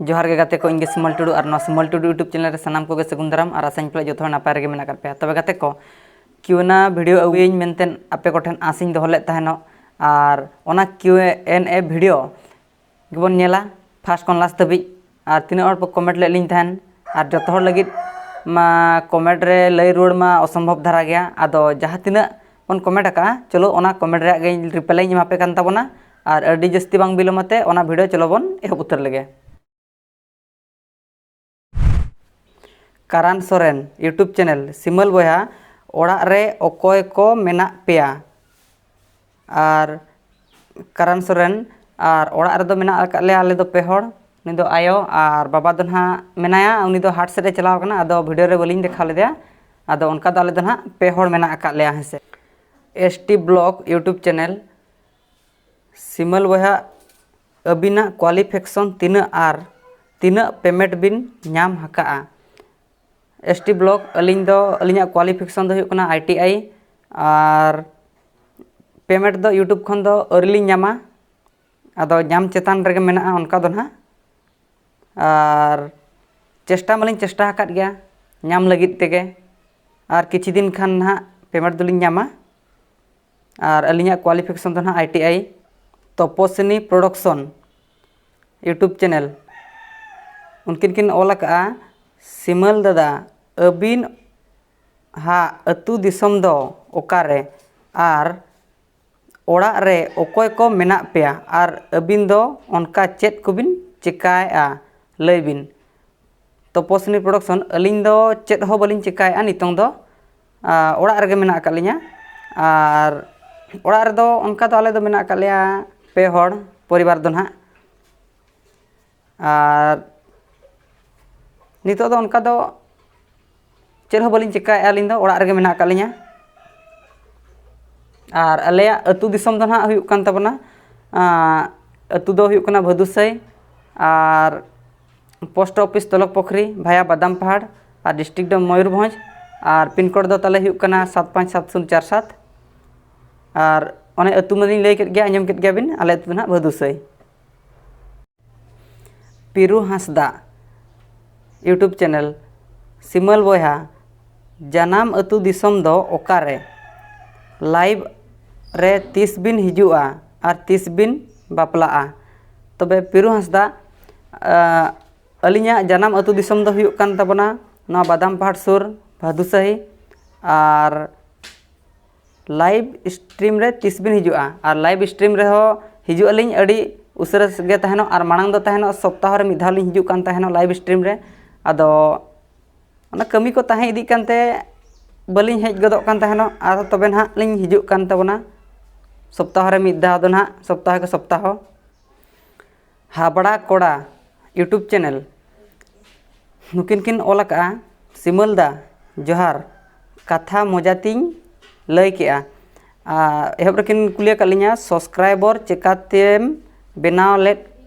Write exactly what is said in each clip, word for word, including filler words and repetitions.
ᱡᱚᱦᱟᱨ ᱜᱮ ᱜᱟᱛᱮ ᱠᱚ, ᱤᱧ ᱜᱮ ᱥᱤᱢᱚᱞ ᱴᱩᱰᱩ ᱟᱨ ᱱᱚᱣᱟ ᱥᱤᱢᱚᱞ ᱴᱩᱰᱩ YouTube ᱪᱮᱱᱮᱞ ᱨᱮ ᱥᱟᱱᱟᱢ ᱠᱚᱜᱮ ᱥᱟᱹᱜᱩᱱ ᱫᱟᱨᱟᱢ ᱟᱨ ᱟᱥᱟᱧ ᱯᱟᱞᱮ ᱡᱚᱛᱚ ᱦᱚᱲ ᱱᱟᱯᱟᱭ ᱨᱮᱜᱮ ᱢᱮᱱᱟᱜ ᱟᱠᱟᱫ ᱯᱮᱭᱟ᱾ ᱛᱚᱵᱮ ᱜᱟᱛᱮ ᱠᱚ, ᱠᱤᱭᱩᱱᱟ ᱵᱷᱤᱰᱤᱭᱳ ᱟᱹᱜᱩᱭᱟᱹᱧ ᱢᱮᱱᱛᱮ ᱟᱯᱮ ᱠᱚᱴᱷᱮᱱ ᱟᱥᱤᱧ ᱫᱚᱦᱚ ᱞᱮᱫ ᱛᱟᱦᱮᱱᱚᱜ, ᱟᱨ ᱚᱱᱟ Q and A ᱵᱷᱤᱰᱤᱭᱳ ᱜᱮᱵᱚᱱ ᱧᱮᱞᱟ ᱯᱷᱟᱥᱴ ᱠᱷᱚᱱ ᱞᱟᱥᱴ ᱫᱷᱟᱹᱵᱤᱡ᱾ ᱟᱨ ᱛᱤᱱᱟᱹᱜ ᱦᱚᱲ ᱯᱮ ᱠᱚᱢᱮᱱᱴ ᱞᱮᱫ ᱞᱤᱧ ᱛᱟᱦᱮᱱ, ᱟᱨ ᱡᱚᱛᱚ ᱦᱚᱲ ᱞᱟᱹᱜᱤᱫ ᱢᱟ ᱠᱚᱢᱮᱱᱴ ᱨᱮ ᱞᱟᱹᱭ ᱨᱩᱣᱟᱹᱲ ᱢᱟ ᱚᱥᱚᱢᱵᱷᱚᱵ ᱫᱷᱟᱨᱟ ᱜᱮᱭᱟ᱾ ᱟᱫᱚ ᱡᱟᱦᱟᱸ ᱛᱤᱱᱟᱹᱜ ᱵᱚᱱ ᱠᱚᱢᱮᱱᱴ ᱟᱠᱟᱫᱼᱟ, ᱪᱚᱞᱚ ᱚᱱᱟ ᱠᱚᱢᱮᱱᱴ ᱨᱮᱭᱟᱜ ᱜᱮ ᱤᱧ ᱨᱤᱯᱞᱟᱭ ᱤᱧ ᱮᱢᱟ ᱯᱮ ᱠᱟᱱ ᱛᱟᱵᱚᱱᱟ᱾ ᱟᱨ ᱟᱹᱰᱤ ᱡᱟᱹᱥᱛᱤ ᱵᱟᱝ ᱵᱤᱞᱚᱢ ᱟᱛᱮ ᱚᱱᱟ ᱵᱷᱤᱰᱤᱭᱳ ᱪᱚᱞᱚ ᱵᱚᱱ ᱮᱦᱚᱵ ᱩᱛᱟᱹᱨ ᱞᱮᱜᱮ᱾ ᱠᱟᱨᱟᱱ ᱥᱚᱨᱮᱱ YouTube ᱪᱮᱱᱮᱞ, ᱥᱤᱢᱟᱹᱞ ᱵᱚᱭᱦᱟ, ᱚᱲᱟᱜ ᱨᱮ ᱚᱠᱚᱭ ᱠᱚ ᱢᱮᱱᱟᱜ ᱯᱮᱭᱟ? ᱟᱨ ᱠᱟᱨᱟᱱ ᱥᱚᱨᱮᱱ, ᱟᱨ ᱚᱲᱟᱜ ᱨᱮᱫᱚ ᱢᱮᱱᱟᱜ ᱟᱠᱟᱫ ᱞᱮᱭᱟ ᱟᱞᱮ ᱫᱚ ᱯᱮ ᱦᱚᱲ, ᱩᱱᱤ ᱫᱚ ᱟᱭᱳ, ᱟᱨ ᱵᱟᱵᱟ ᱫᱚ ᱱᱟᱦᱟᱜ ᱢᱮᱱᱟᱭᱟ, ᱩᱱᱤ ᱫᱚ ᱦᱟᱴ ᱥᱮᱫ ᱮ ᱪᱟᱞᱟᱣ ᱠᱟᱱᱟ, ᱟᱫᱚ ᱵᱷᱤᱰᱤᱭᱳ ᱨᱮ ᱵᱟᱹᱞᱤᱧ ᱫᱮᱠᱷᱟᱣ ᱞᱮᱫᱮᱭᱟ, ᱟᱫᱚ ᱚᱱᱠᱟ ᱫᱚ ᱟᱞᱮ ᱫᱚ ᱱᱟᱦᱟᱜ ᱯᱮ ᱦᱚᱲ ᱢᱮᱱᱟᱜ ᱟᱠᱟᱫ ᱞᱮᱭᱟ᱾ ᱦᱮᱸ ᱥᱮ, S T Vlog YouTube channel, ᱥᱤᱢᱟᱹᱞ ᱵᱚᱭᱦᱟ, ᱟᱹᱵᱤᱱᱟᱜ ᱠᱳᱣᱟᱞᱤᱯᱷᱤᱠᱮᱥᱚᱱ ᱛᱤᱱᱟᱹᱜ ᱟᱨ ᱛᱤᱱᱟᱹᱜ ᱯᱮᱢᱮᱱᱴ ᱵᱤᱱ ᱧᱟᱢ ᱟᱠᱟᱫᱼᱟ? S T Vlog, ᱟᱹᱞᱤᱧ ᱫᱚ, ᱟᱹᱞᱤᱧᱟᱜ ᱠᱳᱣᱟᱞᱤᱯᱷᱤᱠᱮᱥᱚᱱ ᱫᱚ ᱦᱩᱭᱩᱜ ᱠᱟᱱᱟ I T I, R payment ᱫᱚ YouTube ᱠᱷᱚᱱ ᱫᱚ ᱟᱹᱣᱨᱤ ᱞᱤᱧ ᱧᱟᱢᱟ, ᱟᱫᱚ ᱧᱟᱢ ᱪᱮᱛᱟᱱ ᱨᱮᱜᱮ ᱢᱮᱱᱟᱜᱼᱟ ᱚᱱᱠᱟ ᱫᱚ ᱱᱟᱦᱟᱜ᱾ ᱟᱨ ᱪᱮᱥᱴᱟ ᱢᱟᱞᱤᱧ ᱪᱮᱥᱴᱟ ᱟᱠᱟᱫ ᱜᱮᱭᱟ ᱧᱟᱢ ᱞᱟᱹᱜᱤᱫ ᱛᱮᱜᱮ, ᱟᱨ ᱠᱤᱪᱷᱩ ᱫᱤᱱ ᱠᱷᱟᱱ ᱱᱟᱦᱟᱜ ᱯᱮᱢᱮᱱᱴ ᱫᱚᱞᱤᱧ ᱧᱟᱢᱟ᱾ ᱟᱨ ᱟᱹᱞᱤᱧᱟᱜ ᱠᱳᱣᱟᱞᱤᱯᱷᱤᱠᱮᱥᱚᱱ ᱫᱚ ᱱᱟᱦᱟᱜ I T I, Taposini production YouTube channel. ᱩᱱᱠᱤᱱ ᱠᱤᱱ ᱚᱞ ᱟᱠᱟᱫᱼᱟ, ᱥᱤᱢᱟᱹᱞ ᱫᱟᱫᱟ, ᱟᱹᱵᱤᱱ ᱦᱟᱜ ᱟᱹᱛᱩ ᱫᱤᱥᱚᱢ ᱫᱚ ᱚᱠᱟᱨᱮ? ᱟᱨ ᱚᱲᱟᱜ ᱨᱮ ᱚᱠᱚᱭ ᱠᱚ ᱢᱮᱱᱟᱜ ᱯᱮᱭᱟ? ᱟᱨ ᱟᱹᱵᱤᱱ ᱫᱚ ᱚᱱᱠᱟ ᱪᱮᱫ ᱠᱚᱵᱤᱱ ᱪᱮᱠᱟᱭᱮᱫᱼᱟ? ᱞᱟᱹᱭ ᱵᱤᱱ᱾ ᱛᱚᱯᱚᱥᱤᱱᱤ ᱯᱨᱚᱰᱟᱠᱥᱚᱱ, ᱟᱹᱞᱤᱧ ᱫᱚ ᱪᱮᱫ ᱦᱚᱸ ᱵᱟᱹᱞᱤᱧ ᱪᱮᱠᱟᱭᱮᱫᱼᱟ ᱱᱤᱛᱚᱝ ᱫᱚ᱾ ᱟᱨ ᱚᱲᱟᱜ ᱨᱮᱜᱮ ᱢᱮᱱᱟᱜ ᱟᱠᱟᱫ ᱞᱤᱧᱟ᱾ ᱟᱨ ᱚᱲᱟᱜ ᱨᱮᱫᱚ ᱚᱱᱠᱟ ᱫᱚ ᱟᱞᱮ ᱫᱚ ᱢᱮᱱᱟᱜ ᱟᱠᱟᱫ ᱞᱮᱭᱟ ᱯᱮ ᱦᱚᱲ ᱯᱚᱨᱤᱵᱟᱨ ᱫᱚ ᱱᱟᱦᱟᱜ᱾ ᱟᱨ ᱱᱤᱛᱚᱜ ᱫᱚ ᱚᱱᱠᱟ ᱫᱚ ᱪᱮᱫ ᱦᱚᱸ ᱵᱟᱹᱞᱤᱧ ᱪᱮᱠᱟᱭᱮᱫᱼᱟ, ᱟᱹᱞᱤᱧ ᱫᱚ ᱚᱲᱟᱜ ᱨᱮᱜᱮ ᱢᱮᱱᱟᱜ ᱟᱠᱟᱫ ᱞᱤᱧᱟ᱾ ᱟᱨ ᱟᱞᱮᱭᱟᱜ ᱟᱹᱛᱩ ᱫᱤᱥᱚᱢ ᱫᱚ ᱱᱟᱦᱟᱜ ᱦᱩᱭᱩᱜ ᱠᱟᱱ ᱛᱟᱵᱚᱱᱟ, ᱟᱸ, ᱟᱹᱛᱩ ᱫᱚ ᱦᱩᱭᱩᱜ ᱠᱟᱱᱟ ᱵᱷᱟᱹᱫᱩᱥᱟᱹᱭ, ᱟᱨ ᱯᱳᱥᱴ ᱚᱯᱷᱤᱥ ᱛᱚᱞᱚᱠ ᱯᱩᱠᱷᱨᱤ, ᱵᱷᱟᱭᱟ ᱵᱟᱫᱟᱢ ᱯᱟᱦᱟᱲ, ᱟᱨ ᱰᱤᱥᱴᱨᱤᱠᱴ ᱫᱚ ᱢᱚᱭᱩᱨᱵᱷᱚᱸᱡᱽ, ᱟᱨ ᱯᱤᱱ ᱠᱳᱰ ᱫᱚ ᱛᱟᱞᱮ ᱦᱩᱭᱩᱜ ᱠᱟᱱᱟ ᱥᱟᱛ ᱯᱟᱸᱪ ᱥᱟᱛ ᱥᱩᱱ ᱪᱟᱨ ᱥᱟᱛ᱾ ᱟᱨ ᱚᱱᱮ ᱟᱹᱛᱩ ᱢᱟᱞᱤᱧ ᱞᱟᱹᱭ ᱠᱮᱫ ᱜᱮᱭᱟ, ᱟᱸᱡᱚᱢ ᱠᱮᱫ ᱜᱮᱭᱟ ᱵᱤᱱ, ᱟᱞᱮ ᱟᱹᱛᱩ ᱫᱚ ᱱᱟᱦᱟᱜ ᱵᱷᱟᱹᱫᱩᱥᱟᱹᱭ᱾ ᱯᱤᱨᱩ ᱦᱟᱸᱥᱫᱟ YouTube channel, ᱥᱤᱢᱟᱹᱞ ᱵᱚᱭᱦᱟ, ᱡᱟᱱᱟᱢ ᱟᱹᱛᱩ ᱫᱤᱥᱚᱢ ᱫᱚ ᱚᱠᱟᱨᱮ? ᱞᱟᱭᱤᱵᱷ ᱨᱮ ᱛᱤᱥ ᱵᱤᱱ ᱦᱤᱡᱩᱜᱼᱟ ᱟᱨ ᱛᱤᱥ ᱵᱤᱱ ᱵᱟᱯᱞᱟᱜᱼᱟ? ᱛᱚᱵᱮ ᱯᱤᱨᱩ ᱦᱟᱸᱥᱫᱟ, ᱟᱹᱞᱤᱧᱟᱜ ᱡᱟᱱᱟᱢ ᱟᱹᱛᱩ ᱫᱤᱥᱚᱢ ᱫᱚ ᱦᱩᱭᱩᱜ ᱠᱟᱱ ᱛᱟᱵᱚᱱᱟ ᱱᱚᱣᱟ ᱵᱟᱫᱟᱢ ᱯᱟᱦᱟᱲ ᱥᱩᱨ ᱵᱷᱟᱫᱩᱥᱟᱦᱤ᱾ ᱟᱨ ᱞᱟᱭᱤᱵᱷ ᱥᱴᱨᱤᱢ ᱨᱮ ᱛᱤᱥ ᱵᱤᱱ ᱦᱤᱡᱩᱜᱼᱟ? ᱟᱨ ᱞᱟᱭᱤᱵᱷ ᱥᱴᱨᱤᱢ ᱨᱮᱦᱚᱸ ᱦᱤᱡᱩᱜ ᱟᱹᱞᱤᱧ ᱟᱹᱰᱤ ᱩᱥᱟᱹᱨᱟ ᱜᱮ ᱛᱟᱦᱮᱱᱚᱜ, ᱟᱨ ᱢᱟᱲᱟᱝ ᱫᱚ ᱛᱟᱦᱮᱱᱚᱜ ᱥᱚᱯᱛᱟᱦᱚ ᱨᱮ ᱢᱤᱫ ᱫᱷᱟᱣ ᱞᱤᱧ ᱦᱤᱡᱩᱜ ᱠᱟᱱ ᱛᱟᱦᱮᱱᱚᱜ ᱞᱟᱭᱤᱵᱷ ᱥᱴᱨᱤᱢ ᱨᱮ᱾ ᱟᱫᱚ ᱚᱱᱟ ᱠᱟᱹᱢᱤ ᱠᱚ ᱛᱟᱦᱮᱸ ᱤᱫᱤᱜ ᱠᱟᱱᱛᱮ ᱵᱟᱹᱞᱤᱧ ᱦᱮᱡ ᱜᱚᱫᱚᱜ ᱠᱟᱱ ᱛᱟᱦᱮᱱᱚᱜ, ᱟᱨ ᱛᱚᱵᱮ ᱱᱟᱦᱟᱜ ᱞᱤᱧ ᱦᱤᱡᱩᱜ ᱠᱟᱱ ᱛᱟᱵᱚᱱᱟ ᱥᱚᱯᱛᱟᱦᱚ ᱨᱮ ᱢᱤᱫ ᱫᱷᱟᱣ ᱫᱚ ᱱᱟᱦᱟᱜ, ᱥᱚᱯᱛᱟᱦᱚ ᱠᱮ ᱥᱚᱯᱛᱟᱦᱚ᱾ ᱦᱟᱵᱲᱟ ᱠᱚᱲᱟ YouTube channel, ᱱᱩᱠᱤᱱ ᱠᱤᱱ ᱚᱞ ᱟᱠᱟᱫᱼᱟ, ᱥᱤᱢᱟᱹᱞ ᱫᱟ ᱡᱚᱦᱟᱨ, ᱠᱟᱛᱷᱟ ᱢᱚᱡᱟ ᱛᱤᱧ ᱞᱟᱹᱭ ᱠᱮᱜᱼᱟ᱾ ᱟᱨ ᱮᱦᱚᱵ ᱨᱮᱠᱤᱱ ᱠᱩᱞᱤ ᱟᱠᱟᱫ ᱞᱤᱧᱟ, ᱥᱟᱵᱥᱠᱨᱟᱭᱵᱚᱨ ᱪᱮᱠᱟᱛᱮᱢ ᱵᱮᱱᱟᱣ ᱞᱮᱫ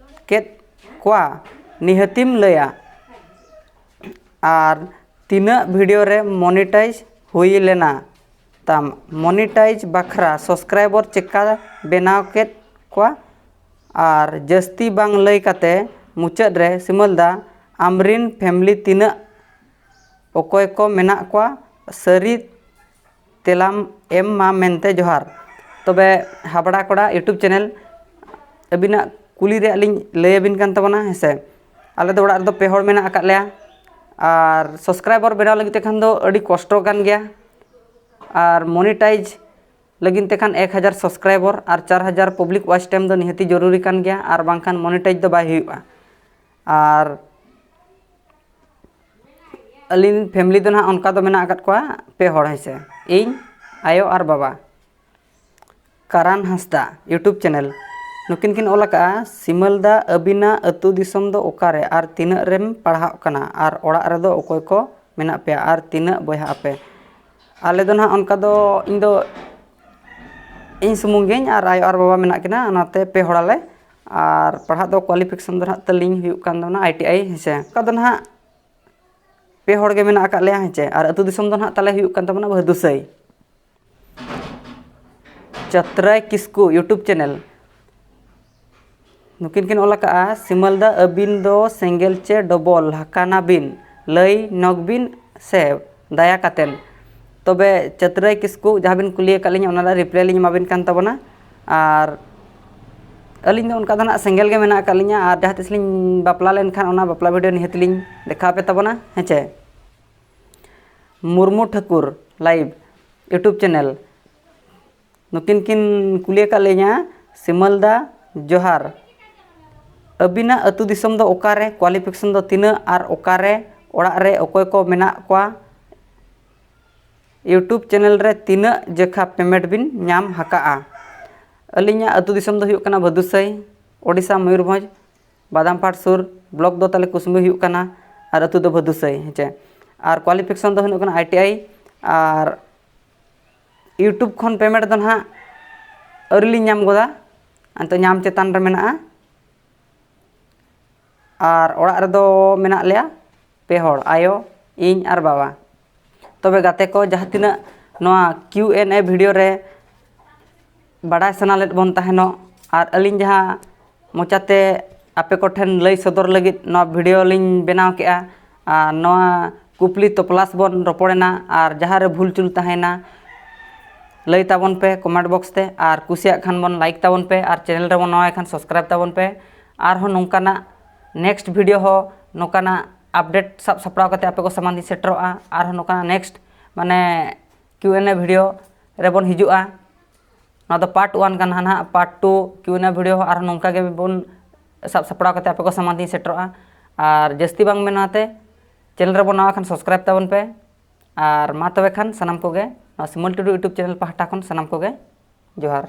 ᱠᱮᱫ ᱠᱚᱣᱟ? ᱱᱤᱦᱟᱹᱛᱤᱢ ᱞᱟᱹᱭᱟ᱾ ᱟᱨ ᱛᱤᱱᱟᱹᱜ ᱵᱷᱤᱰᱤᱭᱳ ᱨᱮ ᱢᱚᱱᱤᱴᱟᱭᱤᱡᱽ ᱦᱩᱭ ᱞᱮᱱᱟ ᱛᱟᱢ? ᱢᱚᱱᱤᱴᱟᱭᱤᱡᱽ ᱵᱟᱠᱷᱨᱟ ᱥᱟᱵᱥᱠᱨᱟᱭᱵᱚᱨ ᱪᱮᱠᱟ ᱵᱮᱱᱟᱣ ᱠᱮᱫ ᱠᱚᱣᱟ? ᱟᱨ ᱡᱟᱹᱥᱛᱤ ᱵᱟᱝ ᱞᱟᱹᱭ ᱠᱟᱛᱮ ᱢᱩᱪᱟᱹᱫ ᱨᱮ ᱥᱤᱢᱟᱹᱞ ᱫᱟ, ᱟᱢᱨᱤᱱ ᱯᱷᱮᱢᱞᱤ ᱛᱤᱱᱟᱹᱜ, ᱚᱠᱚᱭ ᱠᱚ ᱢᱮᱱᱟᱜ ᱠᱚᱣᱟ? ᱥᱟᱹᱨᱤ ᱛᱮᱞᱟᱢ ᱮᱢ ᱢᱟ ᱢᱮᱱᱛᱮ ᱡᱚᱦᱟᱨ᱾ ᱛᱚᱵᱮ ᱦᱟᱵᱲᱟ ᱠᱚᱲᱟ YouTube channel, ᱟᱹᱵᱤᱱᱟᱜ ᱠᱩᱞᱤ ᱨᱮᱭᱟᱜ ᱞᱤᱧ ᱞᱟᱹᱭ ᱟᱹᱵᱤᱱ ᱠᱟᱱ ᱛᱟᱵᱚᱱᱟ, ᱦᱮᱸ ᱥᱮ᱾ ᱟᱞᱮ ᱫᱚ ᱚᱲᱟᱜ ᱨᱮᱫᱚ ᱯᱮ ᱦᱚᱲ ᱢᱮᱱᱟᱜ ᱟᱠᱟᱫ ᱞᱮᱭᱟ, ᱟᱨ ᱥᱟᱵᱥᱠᱨᱟᱭᱵᱚᱨ ᱵᱮᱱᱟᱣ ᱞᱟᱹᱜᱤᱫ ᱛᱮ ᱠᱷᱟᱱ ᱫᱚ ᱟᱹᱰᱤ ᱠᱚᱥᱴᱚ ᱠᱟᱱ ᱜᱮᱭᱟ, ᱟᱨ ᱢᱚᱱᱤᱴᱟᱭᱤᱡᱽ ᱞᱟᱹᱜᱤᱫ ᱛᱮ ᱠᱷᱟᱱ ᱮᱠ ᱦᱟᱡᱟᱨ ᱥᱟᱵᱥᱠᱨᱟᱭᱵᱚᱨ ᱟᱨ ᱪᱟᱨ ᱦᱟᱡᱟᱨ ᱯᱟᱵᱽᱞᱤᱠ ᱣᱟᱪ ᱴᱟᱭᱤᱢ ᱫᱚ ᱱᱤᱦᱟᱹᱛᱤ ᱡᱚᱨᱩᱨᱤ ᱠᱟᱱ ᱜᱮᱭᱟ, ᱟᱨ ᱵᱟᱝᱠᱷᱟᱱ ᱢᱚᱱᱤᱴᱟᱭᱤᱡᱽ ᱫᱚ ᱵᱟᱭ ᱦᱩᱭᱩᱜᱼᱟ᱾ ᱟᱨ ᱟᱹᱞᱤᱧ ᱯᱷᱮᱢᱞᱤ ᱫᱚ ᱱᱟᱦᱟᱜ ᱚᱱᱠᱟ ᱫᱚ ᱢᱮᱱᱟᱜ ᱟᱠᱟᱫ ᱠᱚᱣᱟ ᱯᱮ ᱦᱚᱲ, ᱦᱮᱸ ᱥᱮ, ᱤᱧ, ᱟᱭᱳ ᱟᱨ ᱵᱟᱵᱟ᱾ ᱠᱟᱨᱟᱱ ᱦᱟᱸᱥᱫᱟ YouTube channel, ᱱᱩᱠᱤᱱ ᱠᱤᱱ ᱚᱞ ᱟᱠᱟᱫᱼᱟ, ᱥᱤᱢᱟᱹᱞ ᱫᱟ ᱟᱹᱵᱤᱱᱟᱜ ᱟᱹᱛᱩ ᱫᱤᱥᱚᱢ ᱫᱚ ᱚᱠᱟᱨᱮ ᱟᱨ ᱛᱤᱱᱟᱹᱜ ᱨᱮᱢ ᱯᱟᱲᱦᱟᱜ ᱠᱟᱱᱟ ᱟᱨ ᱚᱲᱟᱜ ᱨᱮᱫᱚ ᱚᱠᱚᱭ ᱠᱚ ᱢᱮᱱᱟᱜ ᱯᱮᱭᱟ ᱟᱨ ᱛᱤᱱᱟᱹᱜ ᱵᱚᱭᱦᱟ ᱟᱯᱮ? ᱟᱞᱮ ᱫᱚ ᱱᱟᱦᱟᱜ ᱚᱱᱠᱟ ᱫᱚ ᱤᱧ ᱫᱚ ᱤᱧ ᱥᱩᱢᱩᱝ ᱜᱤᱧ ᱟᱨ ᱟᱭᱳ ᱟᱨ ᱵᱟᱵᱟ ᱢᱮᱱᱟᱜ ᱠᱤᱱᱟ, ᱚᱱᱟᱛᱮ ᱯᱮ ᱦᱚᱲᱟᱞᱮ᱾ ᱟᱨ ᱯᱟᱲᱦᱟᱜ ᱫᱚ ᱠᱳᱣᱟᱞᱤᱯᱷᱤᱠᱮᱥᱚᱱ ᱫᱚ ᱱᱟᱦᱟᱜ ᱛᱟᱹᱞᱤᱧ ᱦᱩᱭᱩᱜ ᱠᱟᱱ ᱛᱟᱵᱚᱱᱟ ᱟᱭ ᱴᱤ ᱟᱭ, ᱦᱮᱸ ᱥᱮ᱾ ᱚᱱᱠᱟ ᱫᱚ ᱱᱟᱦᱟᱜ ᱯᱮ ᱦᱚᱲ ᱜᱮ ᱢᱮᱱᱟᱜ ᱟᱠᱟᱫ ᱞᱮᱭᱟ, ᱦᱮᱸ ᱪᱮ᱾ ᱟᱨ ᱟᱹᱛᱩ ᱫᱤᱥᱚᱢ ᱫᱚ ᱱᱟᱦᱟᱜ ᱛᱟᱞᱮ ᱦᱩᱭᱩᱜ ᱠᱟᱱ ᱛᱟᱵᱚᱱᱟ ᱵᱷᱟᱹᱫᱩᱥᱟᱹᱭ᱾ ᱪᱟᱛᱨᱟᱭ ᱠᱤᱥᱠᱩ YouTube channel, ᱱᱩᱠᱤᱱ ᱠᱤᱱ ᱚᱞ ᱟᱠᱟᱫᱼᱟ, ᱥᱤᱢᱟᱹᱞ ᱫᱟ ᱟᱹᱵᱤᱱ ᱫᱚ ᱥᱮᱸᱜᱮᱞ ᱪᱮ ᱰᱚᱵᱚᱞ ᱦᱟᱠᱟᱱᱟ ᱵᱤᱱ, ᱞᱟᱹᱭ ᱱᱚᱜᱽ ᱵᱤᱱ ᱥᱮ ᱫᱟᱭᱟ ᱠᱟᱛᱮᱱ᱾ ᱛᱚᱵᱮ ᱪᱟᱹᱛᱨᱟᱹᱭ ᱠᱤᱥᱠᱩ, ᱡᱟᱦᱟᱸ ᱵᱤᱱ ᱠᱩᱞᱤ ᱟᱠᱟᱫ ᱞᱤᱧᱟ, ᱚᱱᱟ ᱨᱮᱭᱟᱜ ᱨᱤᱯᱞᱟᱭ ᱞᱤᱧ ᱮᱢᱟᱵᱤᱱ ᱠᱟᱱ ᱛᱟᱵᱚᱱᱟ᱾ ᱟᱨ ᱟᱹᱞᱤᱧ ᱫᱚ ᱚᱱᱠᱟ ᱫᱚ ᱱᱟᱜ ᱥᱮᱸᱜᱮᱞ ᱜᱮ ᱢᱮᱱᱟᱜ ᱟᱠᱟᱫ ᱞᱤᱧᱟ, ᱟᱨ ᱡᱟᱦᱟᱸ ᱛᱤᱥ ᱞᱤᱧ ᱵᱟᱯᱞᱟ ᱞᱮᱱᱠᱷᱟᱱ ᱚᱱᱟ ᱵᱟᱯᱞᱟ ᱵᱷᱤᱰᱤᱭᱳ ᱱᱤᱦᱟᱹᱛ ᱞᱤᱧ ᱫᱮᱠᱷᱟᱣ ᱟᱯᱮ ᱛᱟᱵᱚᱱᱟ, ᱦᱮᱸ ᱪᱮ? ᱢᱩᱨᱢᱩ ᱴᱷᱟᱹᱠᱩᱨ ᱞᱟᱭᱤᱵᱷ ᱤᱭᱩᱴᱩᱵᱽ ᱪᱮᱱᱮᱞ, ᱱᱩᱠᱤᱱ ᱠᱤᱱ ᱠᱩᱞᱤ ᱟᱠᱟᱫ ᱞᱤᱧᱟ, ᱥᱤᱢᱟᱹᱞ ᱫᱟ ᱡᱚᱦᱟᱨ, ᱟᱹᱵᱤᱱᱟᱜ ᱟᱹᱛᱩ ᱫᱤᱥᱚᱢ ᱫᱚ ᱚᱠᱟᱨᱮ, ᱠᱳᱣᱟᱞᱤᱯᱷᱤᱠᱮᱥᱚᱱ ᱫᱚ ᱛᱤᱱᱟᱹᱜ ᱟᱨ ᱚᱠᱟᱨᱮ, ᱚᱲᱟᱜ ᱨᱮ ᱚᱠᱚᱭ ᱠᱚ ᱢᱮᱱᱟᱜ ᱠᱚᱣᱟ, ᱤᱭᱩᱴᱩᱵᱽ ᱪᱮᱱᱮᱞ ᱨᱮ ᱛᱤᱱᱟᱹᱜ ᱡᱚᱠᱷᱟ ᱯᱮᱢᱮᱱᱴ ᱵᱤᱱ ᱧᱟᱢ ᱟᱠᱟᱫᱼᱟ? ᱟᱹᱞᱤᱧᱟᱜ ᱟᱹᱛᱩ ᱫᱤᱥᱚᱢ ᱫᱚ ᱦᱩᱭᱩᱜ ᱠᱟᱱᱟ ᱵᱷᱟᱹᱫᱩᱥᱟᱹᱭ, ᱳᱰᱤᱥᱟ, ᱢᱚᱭᱩᱨᱵᱷᱚᱸᱡᱽ, ᱵᱟᱫᱟᱢᱯᱟᱲ ᱥᱩᱨ᱾ ᱵᱞᱚᱠ ᱫᱚ ᱛᱟᱞᱮ ᱠᱩᱥᱢᱩᱭ ᱦᱩᱭᱩᱜ ᱠᱟᱱᱟ ᱟᱨ ᱟᱹᱛᱩ ᱫᱚ ᱵᱷᱟᱹᱫᱩᱥᱟᱹᱭ, ᱦᱮᱸ ᱪᱮ? ᱟᱨ ᱠᱳᱣᱟᱞᱤᱯᱷᱤᱠᱮᱥᱚᱱ ᱫᱚ ᱦᱩᱭᱩᱜ ᱠᱟᱱᱟ I T I. R YouTube ᱠᱷᱚᱱ ᱯᱮᱢᱮᱱᱴ ᱫᱚ ᱱᱟᱦᱟᱜ ᱟᱹᱣᱨᱤ ᱞᱤᱧ ᱧᱟᱢ ᱜᱚᱫᱟ, ᱱᱤᱛᱚᱜ ᱧᱟᱢ ᱪᱮᱛᱟᱱ ᱨᱮ ᱢᱮᱱᱟᱜᱼᱟ᱾ ᱟᱨ ᱚᱲᱟᱜ ᱨᱮᱫᱚ ᱢᱮᱱᱟᱜ ᱞᱮᱭᱟ ᱯᱮ ᱦᱚᱲ, ᱟᱭᱳ, ᱤᱧ ᱟᱨ ᱵᱟᱵᱟ᱾ ᱛᱚᱵᱮ ᱜᱟᱛᱮ ᱠᱚ, ᱡᱟᱦᱟᱸ ᱛᱤᱱᱟᱹᱜ ᱱᱚᱣᱟ ᱠᱤᱭᱩ ᱮᱱ ᱮ ᱵᱷᱤᱰᱤᱭᱳ ᱨᱮ ᱵᱟᱰᱟᱭ ᱥᱟᱱᱟ ᱞᱮᱫ ᱵᱚᱱ ᱛᱟᱦᱮᱱᱚᱜ, ᱟᱨ ᱟᱹᱞᱤᱧ ᱡᱟᱦᱟᱸ ᱢᱚᱪᱟᱛᱮ ᱟᱯᱮ ᱠᱚᱴᱷᱮᱱ ᱞᱟᱹᱭ ᱥᱚᱫᱚᱨ ᱞᱟᱹᱜᱤᱫ ᱱᱚᱣᱟ ᱵᱷᱤᱰᱤᱭᱳ ᱞᱤᱧ ᱵᱮᱱᱟᱣ ᱠᱮᱜᱼᱟ, ᱟᱨ ᱱᱚᱣᱟ ᱠᱩᱠᱞᱤ ᱛᱚᱯᱞᱟᱥ ᱵᱚᱱ ᱨᱚᱯᱚᱲᱮᱱᱟ, ᱟᱨ ᱡᱟᱦᱟᱸ ᱨᱮ ᱵᱷᱩᱞ ᱪᱩᱞ ᱛᱟᱦᱮᱸᱭᱮᱱᱟ ᱞᱟᱹᱭ ᱛᱟᱵᱚᱱ ᱯᱮ ᱠᱚᱢᱮᱱᱴ ᱵᱚᱠᱥ ᱛᱮ, ᱟᱨ ᱠᱩᱥᱤᱭᱟᱜ ᱠᱷᱟᱱ ᱵᱚᱱ ᱞᱟᱭᱤᱠ ᱛᱟᱵᱚᱱ ᱯᱮ, ᱟᱨ ᱪᱮᱱᱮᱞ ᱨᱮᱵᱚᱱ ᱱᱟᱣᱟ ᱠᱷᱟᱱ ᱥᱟᱵᱥᱠᱨᱟᱭᱤᱵ ᱛᱟᱵᱚᱱ ᱯᱮ᱾ ᱟᱨᱦᱚᱸ ᱱᱚᱝᱠᱟᱱᱟᱜ ᱱᱮᱠᱥᱴ ᱵᱷᱤᱰᱤᱭᱳ ᱦᱚᱸ ᱱᱚᱝᱠᱟᱱᱟᱜ ᱟᱯᱰᱮᱴ ᱥᱟᱵ ᱥᱟᱯᱲᱟᱣ ᱠᱟᱛᱮ ᱟᱯᱮ ᱠᱚ ᱥᱟᱢᱟᱝ ᱞᱤᱧ ᱥᱮᱴᱮᱨᱚᱜᱼᱟ᱾ ᱟᱨᱦᱚᱸ ᱱᱚᱝᱠᱟᱱᱟᱜ ᱱᱮᱠᱥᱴ ᱢᱟᱱᱮ ᱠᱤᱭᱩ ᱮᱱ ᱮ ᱵᱷᱤᱰᱤᱭᱳ ᱨᱮᱵᱚᱱ ᱦᱤᱡᱩᱜᱼᱟ᱾ ᱱᱚᱣᱟ ᱫᱚ ᱯᱟᱨᱴ ᱳᱣᱟᱱ ᱠᱟᱱᱟ, ᱱᱟᱦᱟᱜ ᱯᱟᱨᱴ ᱴᱩ ᱠᱤᱭᱩ ᱮᱱ ᱮ ᱵᱷᱤᱰᱤᱭᱳ ᱦᱚᱸ ᱟᱨᱦᱚᱸ ᱱᱚᱝᱠᱟ ᱜᱮ ᱵᱚᱱ ᱥᱟᱵ ᱥᱟᱯᱲᱟᱣ ᱠᱟᱛᱮ ᱟᱯᱮ ᱠᱚ ᱥᱟᱢᱟᱝ ᱞᱤᱧ ᱥᱮᱴᱮᱨᱚᱜᱼᱟ᱾ ᱟᱨ ᱡᱟᱹᱥᱛᱤ ᱵᱟᱝ ᱢᱮᱱᱟᱛᱮ ᱪᱮᱱᱮᱞ ᱨᱮᱵᱚᱱ ᱱᱟᱣᱟ ᱠᱷᱟᱱ ᱥᱟᱵᱥᱠᱨᱟᱭᱤᱵ ᱛᱟᱵᱚᱱ ᱯᱮ᱾ ᱟᱨ ᱢᱟ ᱛᱚᱵᱮ ᱠᱷᱟᱱ ᱥᱟᱱᱟᱢ ᱠᱚᱜᱮ ᱱᱚᱣᱟ ᱥᱤᱢᱚᱞ ᱴᱩᱰᱩ ᱤᱭᱩᱴᱩᱵᱽ ᱪᱮᱱᱮᱞ ᱯᱟᱦᱴᱟ ᱠᱷᱚᱱ ᱥᱟᱱᱟᱢ ᱠᱚᱜᱮ ᱡᱚᱦᱟᱨ᱾